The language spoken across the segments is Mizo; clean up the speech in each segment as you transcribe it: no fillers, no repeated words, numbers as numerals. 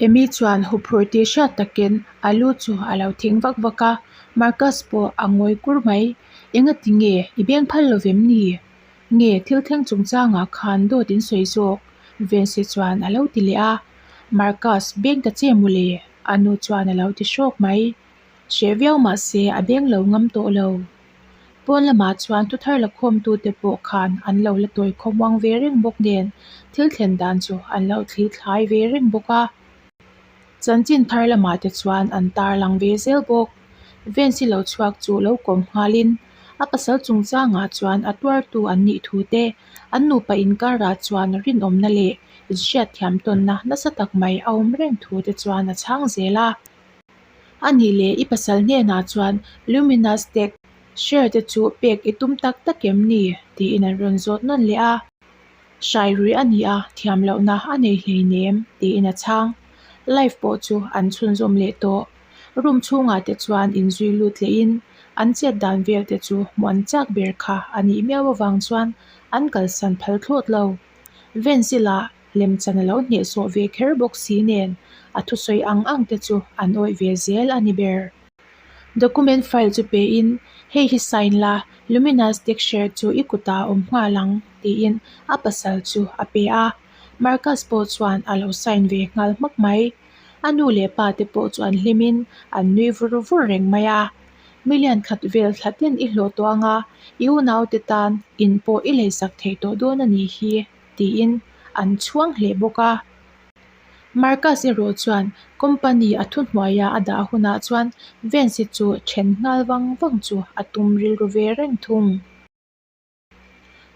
Amy chuan huphurh tih hriat takin a lu chu a lo thing vak vak a, Marcus pawh a ngawi kur mai. Engati nge i beng phal lo vem ni? Nge thil thleng chungchangah khan dawt in sawi zawk? Vensi chuan a lo ti leh a. Marcus, beng ta che mawle? A nu chuan a lo ti hrawk mai. Hreh viau mah se a beng lo ngam tawh lo. Pawn lamah chuan thuthar la khawmtute pawh khan an lo la tawi khawmuang ve reng bawk nen thil thlen dan chu an lo thli thlai ve reng bawk a. Chanchin thar lamah te chuan an tarlang ve zel bawk. Vance lo chhuak chu lo kawm nghalin a pasal chungchangah chuan a tuartu an nih thu te, an nupa inkarah chuan rinawmna leh inhriatthiam tawnna nasa tak mai a awm reng thu te chuan a chhang zel a. A nih leh i pasal hnenah chuan Luminous Tech share te chu pek i tum tak tak em ni? tiin an rawn zawt nawn leh a. Hrai rui a ni a, thiam lohna a nei hleinem tiin a chhang. Live pawh chu an chhunzawm leh tawh. Room chhungah te chuan inzui lut lehin an chet dan vel te chu hmuh an chak ber kha a nih miau avang chuan an kalsan phal thlawt lo. Venzila Lemchan a lo hnehsawh ve kher bawk si nen a thusawi ang ang te chu an awih ve zel a ni ber. Document file chu pein, Hei hi sign la, Luminous Tech share chu i kutah a awm nghal ang, tiin a pasal chu a pe a. Marcus pawh chuan a lo sign ve nghal hmak mai. A nu leh pa te pawh chu an hlimin an nui vur vur reng mai a. Million khat vel thla tin i hlawh tawh anga i unaute tan in pawh i leisak thei tawh dawn a nih hi. tiin an chhuang hle bawk a. Marcus erawh chuan company a thuhnuaia a dah hunah chuan Vance chu then nghal vang vang chu a tum rilru ve reng thung.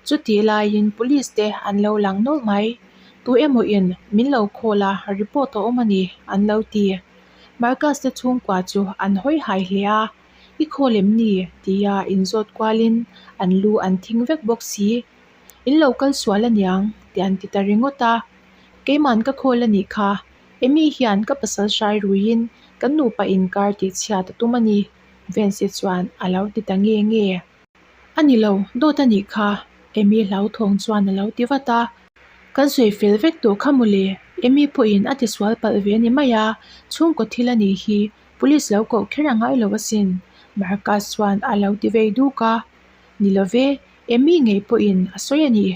Chutih laiin police te an lo lang nawlh mai. Tu emaw in min lo call a, report a awm a ni an lo ti. Marcus te chhungkua chu an hawi hai hle a, I call em ni? tia inzawt kualin an lu an thing vek bawk si. In lo kal sual aniang tih an ti ta ringawt a. Keiman ka call a nih kha, Amy hian ka pasal hrai ruiin kan nupa inkar tih chhiat a tum a ni, Vance chuan a lo ti ta nge nge. A ni lo, dawt a nih kha, Amy hlauthawng chuan a lo ti vat a. Kan sawi fel vek tawh kha mawle, Amy pawhin a ti sual palh ve a ni mai a, chhungkaw thil a nih hi, police lo koh kher a ngai lo asin, Marcus chuan a lo ti vei duk a. Ni lo ve, Amy ngei pawhin a sawi a ni.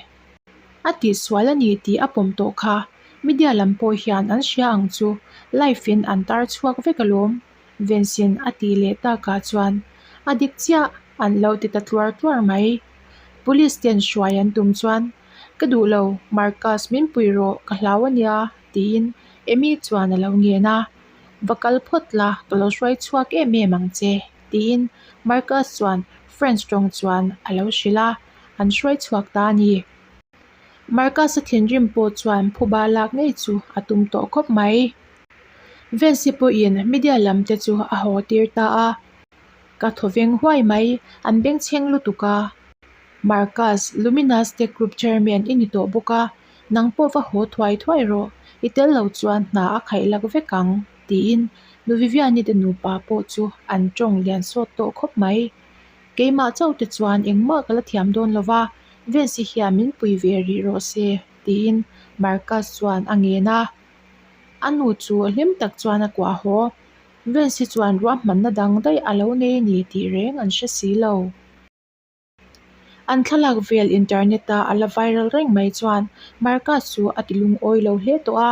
A tihsual a ni tih a pawm tawh kha. Media lam pawh hian an hria ang chu, live in an tar chhuak vek alawm, Vensin a tih leh takah chuan a dik chiah an lo ti ta tluar tluar mai. Police ten hruai an tum chuan, Ka duh lo, Marcus min pui rawh, ka hlau a nia, tiin Amy chuan a lo ngen a. Va kal phawt la, ka lo hruai chhuak em em ang che. Tiin Marcus chuan French tawng chuan a lo hrilh a, an hruai chhuak ta a ni. Marcus-a thinrim pawh chuan phuba lak ngei chu a tum tawh khawp mai. Vance-i pawhin media lam te chu a haw tir ta a, Ka thaw veng huai mai, an bengchheng lutuk a. Marcus, Luminous Tech Group Chairman i ni tawh bawk a, nang pawh va haw thuai thuai rawh, i tel lo chuan hna a khaih lak vek ang, tiin Nu Viviani te nupa pawh chu an tawng lian sawt tawh khawp mai. Keimah chauh te chuan engmah ka la thiam dawn lo va, Vance hian min pui ve rih rawh se, tiin Marcus chuan a ngen a. A nu chu hlim tak chuan a kuah haw. Vance chuan ruahmanna dang daih a lo nei a ni tih reng an hre si lo. An thlalak vel internet a a la viral reng mai chuan Marcus chu a ti lungawi lo hle tawh a,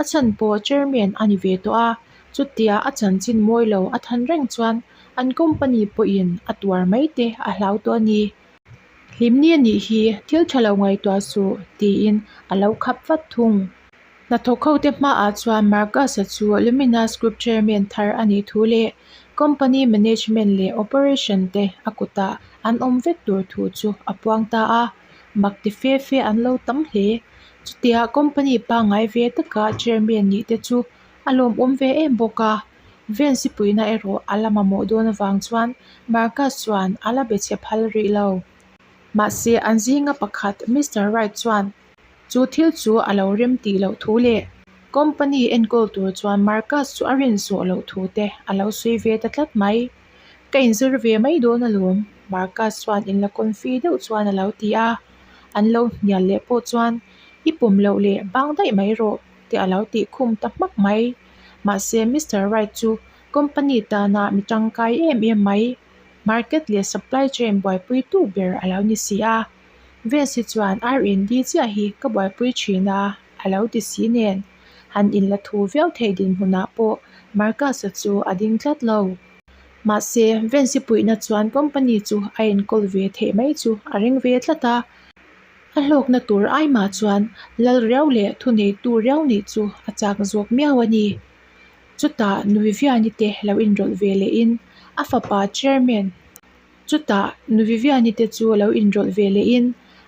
a chhan pawh chairman a ni ve tawh a, chutia a chanchin mawi lo a than reng chuan an company pawhin a tuar mai te a hlau tawh a ni. Hlimni a nih hi thil tha lo ngaihtuah suh tiin a lo khap vat thung. Hnathawk hote hmaah chuan Marcus-a chu Luminous Group Chairman thar a nih thu leh Company Management leh Operation te a kutah an awm vek tur thu chu a puang ta a, mak ti fe fe an lo tam hle. Chutia company pangngai ve taka Chairman nih te chu a lawmawm ve em bawk a, Vance puihna erawh a la mamawh dawn avang chuan Marcus chuan a la be chhe phal rih lo. Mahse an zinga pakhat Mister Wright chuan Chu thil chu a lo rem tih loh thu leh company enkawl tur chuan Marcus chu a rin zawh loh thu te a lo sawi ve ta tlat mai. Ka inzir ve mai dawn alawm, Marcus chuan inla confi deuh chuan a lo ti a. An lo hnial leh pawh chuan i pawm loh leh bang daih mai rawh. te a lo tih khum ta hmak mai. Mahse Mister Wright chu company tana mi tangkai em em mai, market leh supply chain buaipuitu ber a lo ni si a. Vance hi chuan R&D chiah hi ka buaipui thin a, a lo ti si nen. Han inla thu viau thei dinhmunah pawh Marcus-a chu a ding tlat lo. Mahse, Vance-i puihna chuan company chu a enkawl ve theih mai chu a ring ve tlat a. A hlawkna tur aimah chuan lal riau leh thuneitu riau nih chu a chak zawk miau a ni. Chutah Nu Viviani te lo inrawlh ve lehin a fapa Chairman Chutah Nu Viviani te chu lo inrawlh ve lehin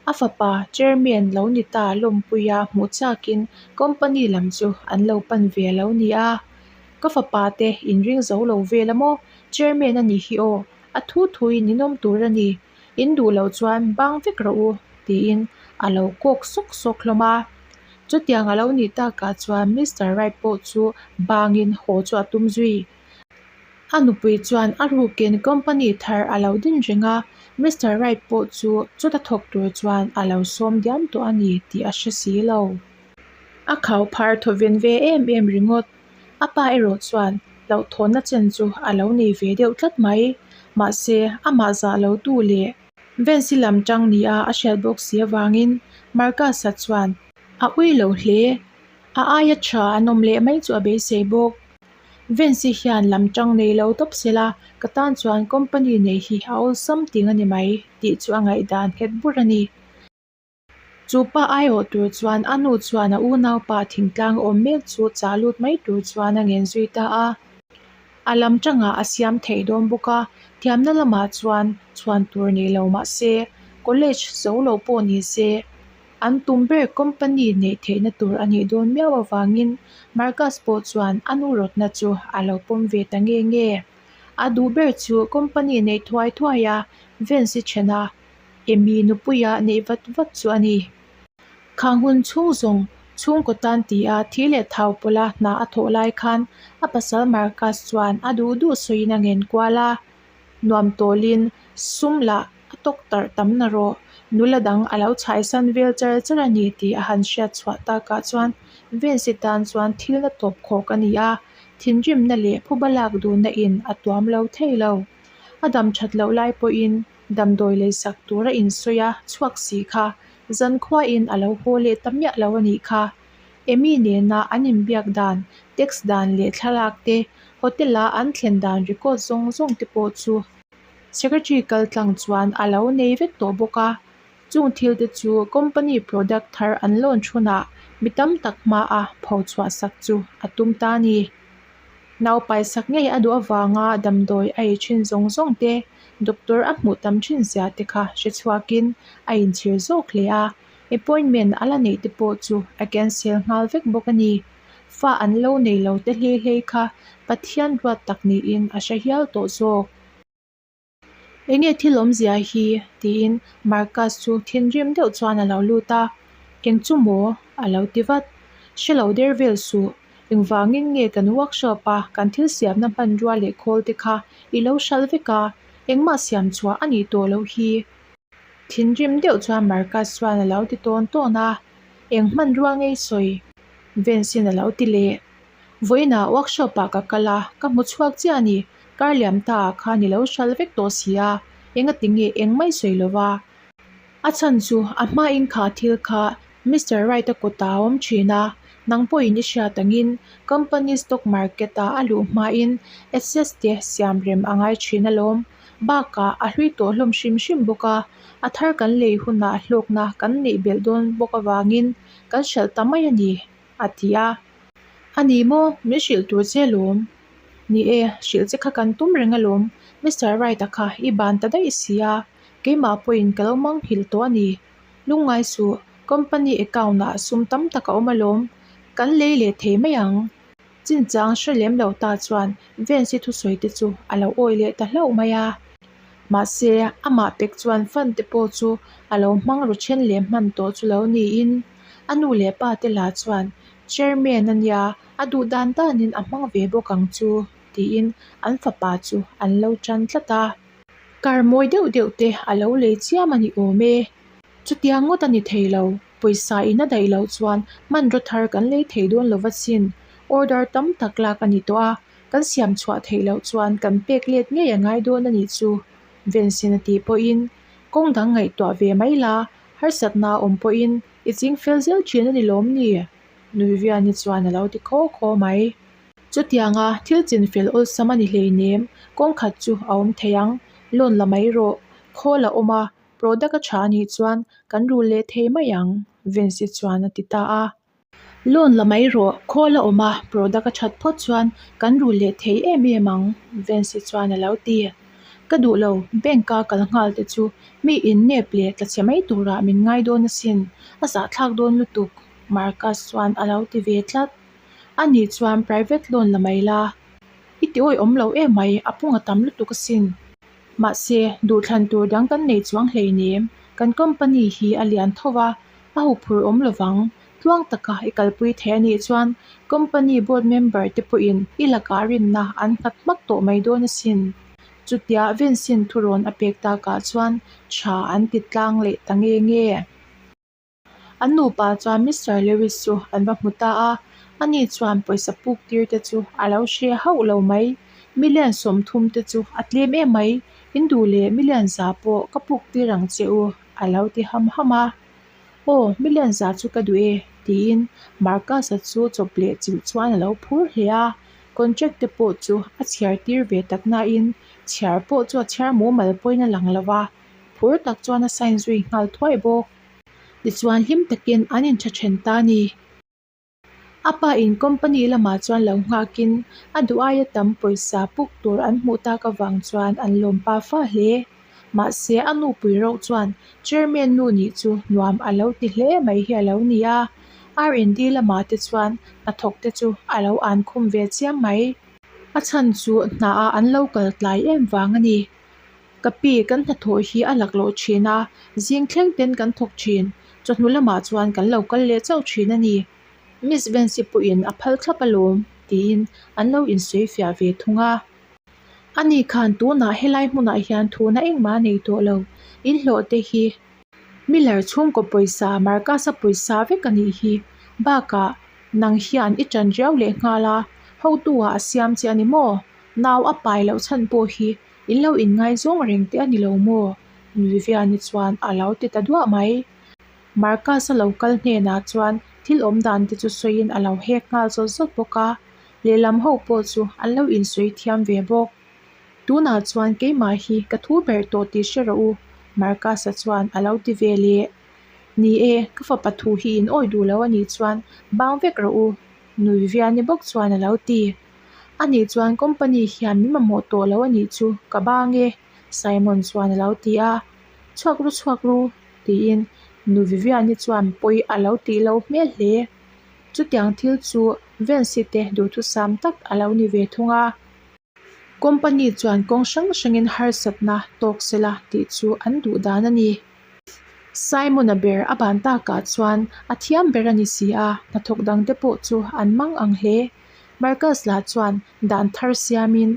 a fapa Chairman lo ni ta lawmpuia hmuh chakin company lam chu an lo pan ve a lo ni a. Ka fapa te inring zo lo vel a maw? Chairman a nih hi aw, a thu thuin in awm tur a ni. In duh loh chuan bang vek rawh u, tiin a lo kawk sawk sawk hlawm a. Chutiang a lo nih takah chuan Mister Wright pawh chu bangin haw chu a tum zui. A nupui chuan a rukin company thar a lo din reng a, Mister Wright pawh chu chuta thawk tur chuan a lo sawm diam tawh a ni tih a hre si lo. A khau phar thawven ve em em ringawt. A pa erawh chuan hlauhthawnna chen chu a lo nei ve deuh tlat mai. Mahse, amah zah lo tu leh Vance-i lam tang nia a hriat bawk si avangin Marcus-a chuan a ui lo hle. A aia tha an awm leh mai chu a beisei bawk. Vance-i hian lam tang nei lo tawp se la, ka tan chuan company nei hi a awlsam ting a ni mai tih chu a ngaihdan nghet bur a ni. Chu pa aiawh tur chuan a nu chuan a unaupa thingtlang awm mek chu chah lut mai tur chuan a ngen zui ta a. A lam tangah a siam theih dawn bawk a, thiamna lamah chuan chhuan tur nei lo mah se, college zo lo pawh ni se, an tum ber company neih theihna tur a nih dawn miau avangin Marcus pawh chuan a nu rawtna chu a lo pawm ve ta nge nge. A duh ber chu company neih thuai thuai a, Vance i then a, Emi nupuia neih vat vat chu a ni. Khang hun chhung zawng chhungkaw tan tia thi leh thau pawla hna a thawh lai khan a pasal Marcus chuan a duh duh sawiin a ngen kual a. Nuam tawlin sum lah a tawk tarh tam na rawh, nula dang a lo chhaisan vel char char a ni tih a han hriat chhuah takah chuan Vance-i tan chuan thil na tawp khawk a ni a, thinrimna leh phuba lak duhna in a tuam lo thei lo. A dam that loh lai pawhin Damdawi leisak tur a insawi a, chhuak si kha zankhuain a lo haw leh ta miah lo a nih kha. Amy nena an inbiak dan, text dan leh thlalak te, hotel-a an thlen dan record zawng zawng te pawh chu secretary kaltlang chuan a lo nei vek tawh bawk a. Chung thil te chu company product thar an launch hunah mi tam tak hmaa pho chhuah sak chu a tum ta a ni. Nau paisak ngei a duh avanga damdawi a ei thin zawng zawng te, doctor a hmuh tam thin zia te kha hre chhuakin a inchhir zawk hle a, appointment a la neih te pawh chu a cancel nghal vek bawk a ni. Fa an lo nei lo te hlei hlei kha Pathian ruat tak niin a hre hial tawh zawk. Enge thil awmzia hi? tiin Marcus chu thinrim deuh chuan a lo lut a, Eng chu maw? a lo ti vat. Hre lo der vel suh, engvangin nge kan workshop a kan thil siamna hmanrua leh khawl te kha i lo hralh vek a, engmah siam chhuah a nih tawh loh hi. Thinrim deuh chuan Marcus chuan a lo ti tawn tawn a, Eng hmanrua ngei sawi? Vance-in a lo ti leh. Vawiinah workshop ah ka kal a, ka hmu chhuak chiah a ni. Kar liam ta ah khan i lo hral vek tawh si a, engati nge engmah i sawi lo va. A chhan chu a hmain kha thil kha Mister Wright-a kutah a awm thin a, nang pawhin i hriat angin company stock market ah a luh hmain assets te siam rem a ngai thin alawm. Bakah a hlui tawh hlawm hrim hrim bawk a, a thar kan lei hunah hlawkna kan neih belh dawn bawk avangin kan hralh ta mai a ni, a ti a. A ni maw? Min hrilh tur che alawm. Ni e, hrilh che kha kan tum reng alawm. Mister Wright-a kha i ban ta daih si a, keimah pawhin ka lo manghilh tawh a ni. Lungngai suh, company account-ah sum tam tak a awm alawm. Kan lei leh thei mai ang. Chinchang hre lem lo ta chuan Vance-i thusawi te chu a lo awi leh ta hlauh mai a. Mahse, amah pek chuan fund te pawh chu a lo hmang ru then leh hman tawh chu lo niin, a nu leh pa te lah chuan Chairman a nia, a duh dan danin a hmang ve bawk ang chu, tiin an fapa chu an lo tan tlat a. Kar mawi deuh deuh te a lo lei chiam a ni awm e. Chutiang ngawt a ni thei lo. Pawisa in a daih loh chuan hmanraw thar kan lei thei dawn lo va sin. Order tam tak lak a ni tawh a, kan siam chhuah theih loh chuan kan pek let ngei a ngai dawn a nih chu. Vensin a tih pawhin kawng dang ngaihtuah ve mai la, harsatna a awm pawhin i ching fel zel thin a ni lawm ni? Nuiviani chuan a lo ti khaw khaw mai. Chutianga thil chin fel awlsam a ni hleinem, kawng khat chu a awm thei ang, loan la mai rawh, khawl a awm a, product a tha a nih chuan kan rul leh thei mai ang, Vincy chuan a ti ta a. Loan la mai rawh, khawl a awm a, product a that phawt chuan kan rul leh thei em em ang, Vincy chuan a lo ti. Ka duh lo, bank a kal nghal te chu mi in nep leh tla chhe mai turah min ngai dawn asin, a zahthlak dawn lutuk, Marcus chuan a lo ti ve tlat. Ani chuan private loan la mai la, i ti awihawm lo em mai, a pung a tam lutuk asin. Mahse, duhthlan tur dang kan nei chuang hleinem, kan company hi a lian tho va, a huphurh awm lovang. Tluang taka i kalpui thei anih chuan company board member te pawhin i lakah rinna an nghat hmak tawh mai dawn asin. Chutia Vinsin thurawn a pek takah chuan tha an ti tlang leh ta nge nge. An nupa chuan Mister Lewis chu an va hmu ta a, ani chuan pawisa puk tir te chu a lo hre hauh lo mai. Million 30 te chu a tlem em mai, in duh leh million za pawh ka puk tir ang che u, a lo ti ham ham a. Aw, million za chu ka duh e, tiin Marcus-a chu chawp leh chilh chuan a lo phur hle a. Contract te pawh chu a chhiar tir ve tak nain chhiar pawh chu a chhiar mumal pawhin a lang lo va, phur tak chuan a sign zui nghal thuai bawk. Tichuan hlim takin an intha then ta a ni. A pa in company lamah chuan lo nghakin a duh aia tam pawisa puk tur an hmuh tak avang chuan an lawm pa fa hle. Mahse a nupui reuh chuan chairman nu nih chu nuam a lo ti hle mai hi a lo ni a. R&D lamah te chuan hnathawk te chu a lo an khum ve chiam mai. A chhan chu hna ah an lo kal tlai em vang a ni. Ka pi, kan hnathawh hi a laklawh thin a, zing thleng ten kan thawk thin. Chawhnu lamah chuan kan lo kal leh chauh thin a ni. Miss Vensi pawhin a phal thlap alawm, tiin an lo insawi fiah ve thung a. Ani khan tunah helai hmunah hian thuna engmah a nei tawh lo, in hlawh te hi Miller chhungkaw pawisa Marcus-a pawisa vek a nih hi. Bakah, nang hian i ṭan riau leh nghal a, hotu-ah a siam che a ni maw? Nau a pai loh chhan pawh hi In lo inngaizawng reng te a ni lo maw? Viviani chuan a lo ti ta duah mai. Marcus-a lo kal hnenah chuan thil awm dan te chu sawiin a lo hek nghal zawt zawt bawk a, lehlam ho pawh chu an lo insawi thiam ve bawk. Tunah chuan keimah hi ka thu ber tawh tih hre rawh u, Marcus-a chuan a lo ti ve leh. Ni e, ka fapa thu hi in awi duh lo a nih chuan bang vek rawh u, Viviani bawk chuan a lo ti. Ani chuan company hian min mamawh tawh lo a nih chu ka bang e, Simon chuan a lo ti a. Chhuak ru chhuak ru, tiin nu Viviani chuan pawi a lo tih lo hmel hle. Chutiang thil chu Vensi te duhthusam tak a lo ni ve thung a. Company chuan kawng hrang hrangin harsatna tawk sela tih chu an duh dan a ni. Simon-a ber a ban takah chuan a thiam ber a ni si a, hnathawk dangte pawh chu an mang ang hle. Marcus lah chuan dan thar siamin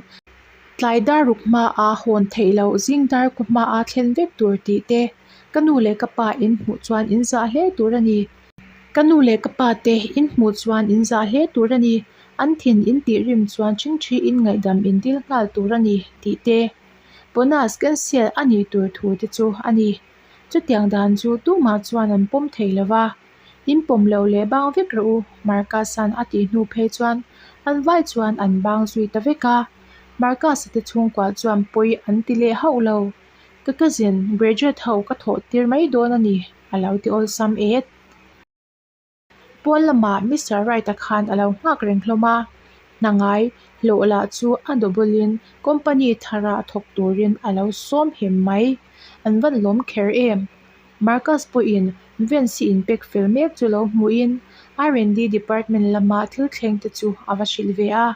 tlai dar ruk hmaa hawn theih loh zing dar kaw hmaa thlen vek tur tih te, ka nu leh ka pa in hmuh chuan in zah hle tur a ni. Ka nu leh ka pa te in hmuh chuan in zah hle tur a ni. An thin in tih rim chuan ṭhingṭhi in ngaihdam in dil nghal tur a ni tih te, bonus cancel a nih tur thu te chu a ni. Chutiang dan chu tumah chuan an pawm thei lo va. In pawm loh leh bang vek rawh u, Marcus-a'n a tih hnu phei chuan an vai chuan an bang zui ta vek a. Marcus-a te chhungkua chuan pawi an ti leh hauh lo. Ka cousin graduate ho ka thawh tir mai dawn a ni, a lo ti awlsam et. Pawn lamah Mister Wright-a khan a lo nghak reng hlawm a, hna ngai hlawh lah chu a double in company thara thawk turin a lo sawm hem mai. An van lawm kher em? Marcus pawhin Vance-i inpek fel mek chu lo hmuhin R&D department lama thil thleng te chu a va hrilh ve a.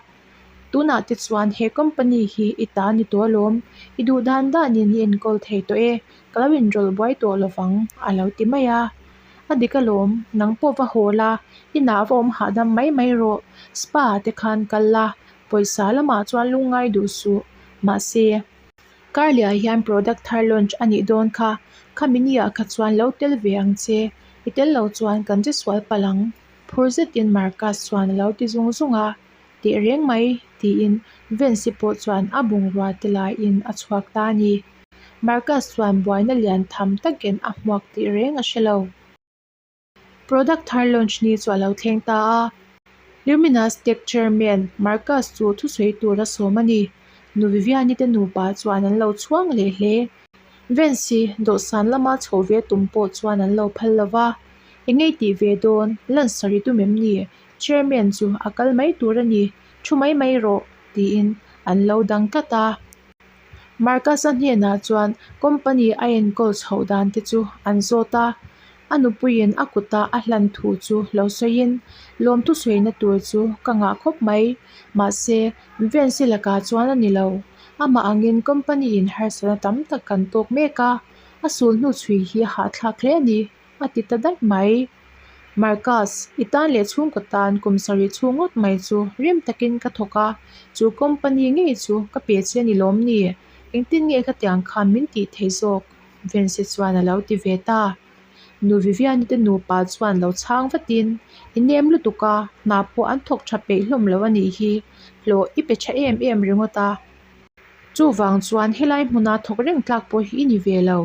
Tunah te chuan he company hi i ta ni tawh alawm, i duh dan danin i enkawl thei tawh e, ka lo inrawlh buai tawh lovang a lo ti mai a. A dik alawm, nang pawh va haw la, inah va awm hahdam mai mai rawh, spa ah te khan kal la, pawisa lamah chuan lungngai duh suh. Mahse. Karliah hian product thar launch a nih dawn kha, khami ni ah kha chuan lo tel ve ang che. I tel lo chuan kan che sual palh ang, phur zetin Marcus chuan a lo ti zung zung a. Teh reng mai, tiin Vincy pawh chuan a bungrua te laiin a chhuak ta a ni. Marcus chuan buaina lian tham takin a hmuak tih reng a hre lo. Product thar launch ni chu a lo thleng ta a. Luminous Tech Chairman Marcus chu thusawi tur a sawm a ni. Nu Viviani te nupa chuan an lo chhuang leh hle. Vincy dawhsan lama chho ve tum pawh chuan an lo phal lo va. Eng ngei tih ve dawn, Lancer i tum em ni? Chairman chu a kal mai tur a ni, thu mai mai rawh, tiin an lo dang tlat a. Marcus-a hnenah chuan company a enkawl chhoh dan te chu an zawt a, a nupuiin a kuta a hlan thu chu lo sawiin, Lawmthu sawiina tur chu ka ngah khawp mai, mahse Vince lakah chuan a ni lo. Amah angin company in harsatna tam tak kan tawk mek a, a sulhnu chhui hi a hahthlak hle a ni, a ti ta daih mai. Marcus, i tan leh chhungkaw tan kum sarih chhung ngawt mai chu rim takin ka thawk a, chu company ngei chu ka pe che a ni lawm ni? Engtin nge khatiang khan min tih theih zawk? Vincy chuan a lo ti ve ta. Nu Viviani te nupa chuan lo chhang vatin, I nem lutuk a, hna pawh an thawk tha peih hlawm lo a nih hi, hlawh i pe tha em em ringawt a. Chuvang chuan helai hmuna thawk reng tlak pawh hi i ni ve lo.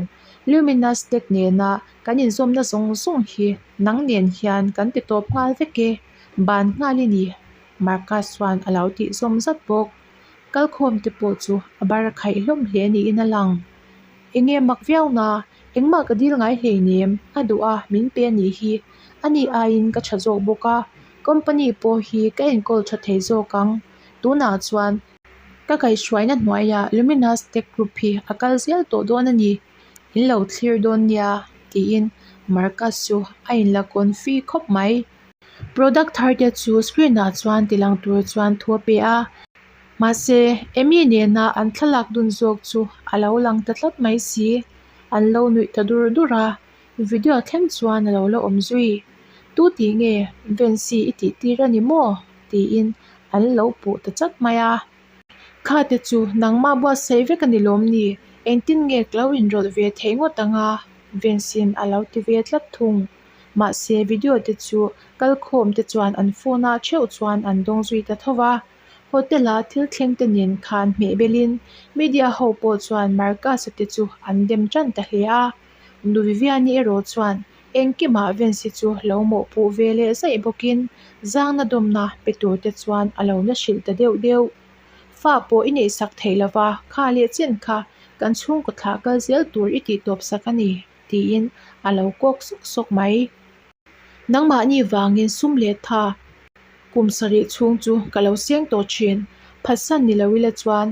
Luminous Tech nena kan inzawmna zawng zawng hi nang nen hian kan ti tawp nghal vek e, ban nghal i ni, Marcus chuan a lo tih zawm zat bawk. Kalkhawm te pawh chu a bar khaih hlawm hle niin a lang. Enge mak viau na, engmah ka dil ngai hleinem, a duh a, min pe a nih hi. Ani aiin ka tha zawk bawk a, company pawh hi ka enkawl tha thei zawk ang. Tunah chuan Ka kaihhruaina hnuaiah Luminous Tech Group hi a kal zel tawh dawn a ni, in lo thlir dawn nia, tiin Marcus chu a inla confi khawp mai. Product thar te chu screen ah chuan ti lang tur chuan thu a pe a, mahse Amy nena an thlalak dun zawk chu a lo lang ta tlat mai si, an lo nuih ta dur dur a, video thleng chuan a lo la awm zui. Tu tih nge Vincy i tih tir a ni maw? tiin an lo puh ta chat mai a. Kha te chu nangmah buatsaih vek a ni lawm ni? Engtin nge ka lo inrawlh ve theih ngawt ang a? Vincy-in a lo ti ve tlat thung. Mahse video te chu kalkhawm te chuan an phone ah theuh chuan an dawng zui ta tho va. Hotel-a thil thleng te nen khan hmeh belin media ho pawh chuan Marcus-a te chu an dem tan ta hle a. Nu Viviani erawh chuan engkimah Vincy chu lo mawhpuh ve leh zaih bawkin zangna dawmna pe tur te chuan a lo la hrilh ta deuh deuh. Fa pawh i neihsak theih lova, kha leh chen kha kan chhungkaw thlah kal zel tur i tih tawp sak a ni, tiin a lo kawk sawk sawk mai. Nangmahni vangin sum leh tha kum sarih chhung chu ka lo seng tawh thin, phatsan ni lo ila chuan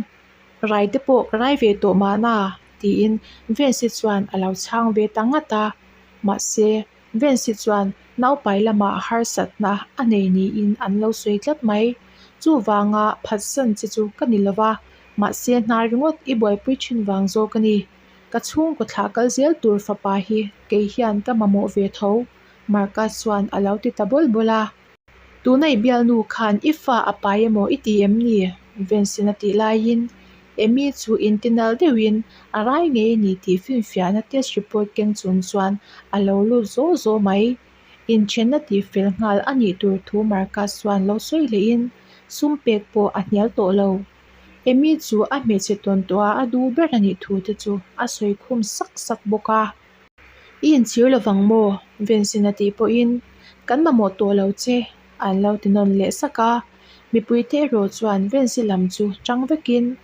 Rai te pawh ka rai ve tawh mahna tiin Vincy chuan a lo chhang ve ta ngat a. Mahse, Vincy chuan naupai lamah harsatna a nei niin an lo sawi tlat mai. Chuvanga phatsan che chu ka ni lo va, mahse hna ringawt i buaipui thin vang zawk a ni. Ka chhungkaw thlah kal zel tur fapa hi kei hian ka mamawh ve tho, Marcus chuan a lo ti ta bawl bawl a. Tuna i bialnu khan i fa a pai emaw i ti em ni? Vinson a tih laiin Amy chu intinal deuhin a rai ngei a ni tih finfiahna test report keng chung chuan a lo lut zaw zaw mai. Inthenna tih fel nghal a nih tur thu Marcus chuan lo sawi lehin sum pek pawh a hnial tawh lo. Amy chu a hmeichhe tawn tawh a a duh ber a nih thu te chu a sawi khum sak sak bawk a. I inchhir lovang maw? Vinson a tih pawhin, Kan mamawh tawh lo che, an lo ti nawn leh sak a. Mipuite erawh chuan Vincy lam chu chang vekin,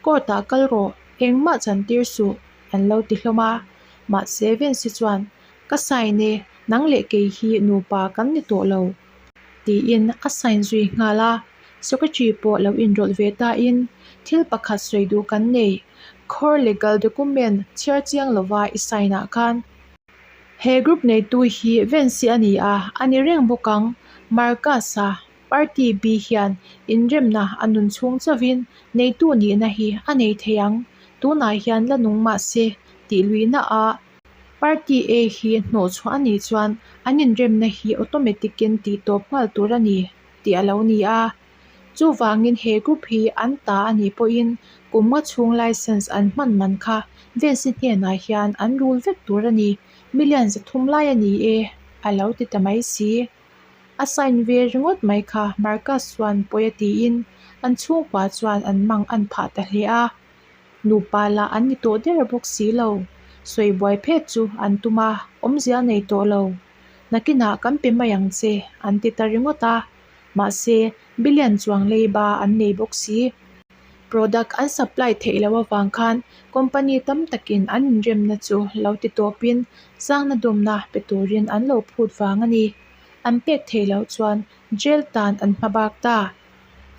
Court-ah kal rawh, engmah chantir suh, an lo ti hlawm a. Mahse Vincy chuan, Ka sign e, nang leh kei hi nupa kan ni tawh lo, tiin a sign zui nghal a. Secretary pawh lo inrawlh ve tain, Thil pakhat sawi duh kan nei, Khawr legal document chhiar chiang lova i sign ah khan. He group neitu hi Vincy a ni a, a ni reng bawk ang. Marcus-a party B hian inremna a nun chhung chauhin neitu nihna hi a nei thei ang. Tunah hian la nung mah se tih luihna ah Party A hi hnawhchhuah a nih chuan an inremna hi automatic-in tih tawp nghal tur a ni tih a lo ni a. Chuvangin he group hi an ta a nih pawhin kum nga chhung license an hman man kha Vincy hnenah hian an rul vek tur a ni. Million 300 lai a ni e. a lo ti ta mai si. A sign ve ringawt mai kha Marcus chuan pawi a tiin an chhungkua chuan an mang an phah ta hle a. Nupa lah an ni tawh der bawk si lo. Sawi buai phet chu an tum a, awmzia a nei tawh lo. Nakinah kan pe mai ang che an ti ta ringawt a. Mahse, billion chuang leiba an nei bawk si. Product an supply theih loh avang khan company tam takin an inremna chu lo ti tawpin zangna dawmna pe turin an lo phut vang a ni. An pek theih loh chuan jail tan an hma bak ta.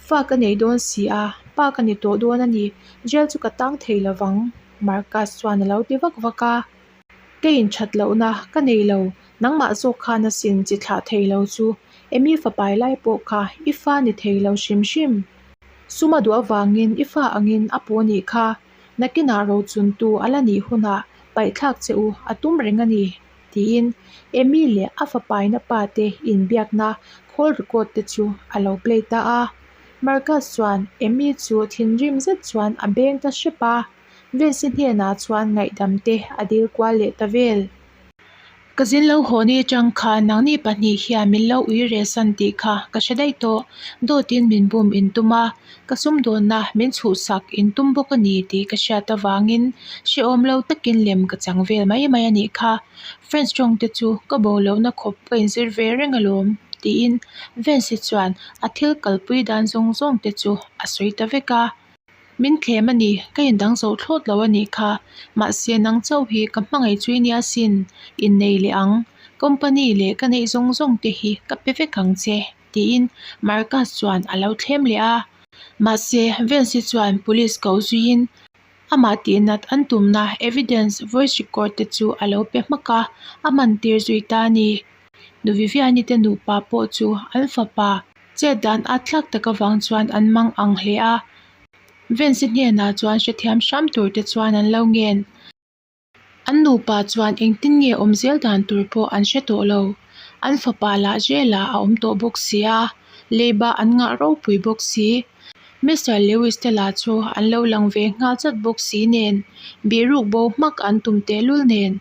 Fa ka nei dawn si a, pa ka ni tawh dawn a ni, jail chu ka tang thei lovang, Marcus chuan a lo ti vak vak a. Ka inthat lohna ka nei lo, nangmah zawk khan asin chi thlah thei lo chu, Amy fapai lai pawh kha i fa ni thei lo hrim hrim. Sum a duh avangin i fa angin a pawh nih kha, nakinah rochuntu a la nih hunah paihthlak che u a tum reng a ni, tiin Amy leh a fapaina pa te inbiakna call record te chu a lo play ta a. Marcus chuan Amy chu thinrim zet chuan a beng ta hrep a. Vincy hnenah chuan ngaihdam te a dil kual leh ta vel. Ka zin lo haw ni atang khan nangni pahnih hian min lo ui reh san tih kha ka hre daih tawh. Dawtin min bum in tum a, ka sumdawnna min chhuhsak in tum bawk a ni tih ka hriat avangin hrehawm lo takin lem ka chang vel mai mai a nih kha. French tawng te chu ka bo lohna khawp ka inzir ve reng alawm tiin Vincy chuan a thil kalpui dan zawng zawng te chu a sawi ta vek a. Min thlem a ni, ka indang zo thlawt lo a nih kha. Mahse nang chauh hi ka hmangaih chu i nia sin, innei leh ang. Company leh ka neih zawng zawng te hi ka pe vek ang che, tiin Marcus chuan a lo thlem leh a. Mahse Vincy chuan police ko zuiin amah tihnat an tumna evidence voice record te chu a lo pe hmak a, a man tir zui ta a ni. Nu Viviani te nupa pawh chu an fapa Chet dan a tlak tak avang chuan an mang ang hle a, Vincy hnenah chuan hrethiam hram tur te chuan an lo ngen. An nupa chuan engtin nge awm zel dan tur pawh an hre tawh lo. An fapa lah jail ah a awm tawh bawk si a, leiba an ngah ropui bawk si. Mister Lewis te lah chu an lo lang ve nghal chat bawk si nen, bihruk bo hmak an tum tehlul nen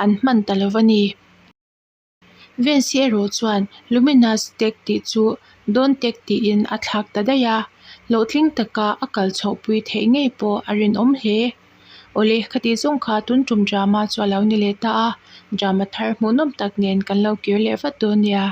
an hman ta lo va ni. Vincy erawh chuan Luminous Tech tih chu Dawn Tech tiin a thlak ta daih a, hlawhtling taka a kal chhohpui theih ngei pawh a rinawm hle. Awle, khati zawng kha tun tum drama chu a lo ni leh ta a, drama thar hmuhnawm tak nen kan lo kir leh vat dawn nia.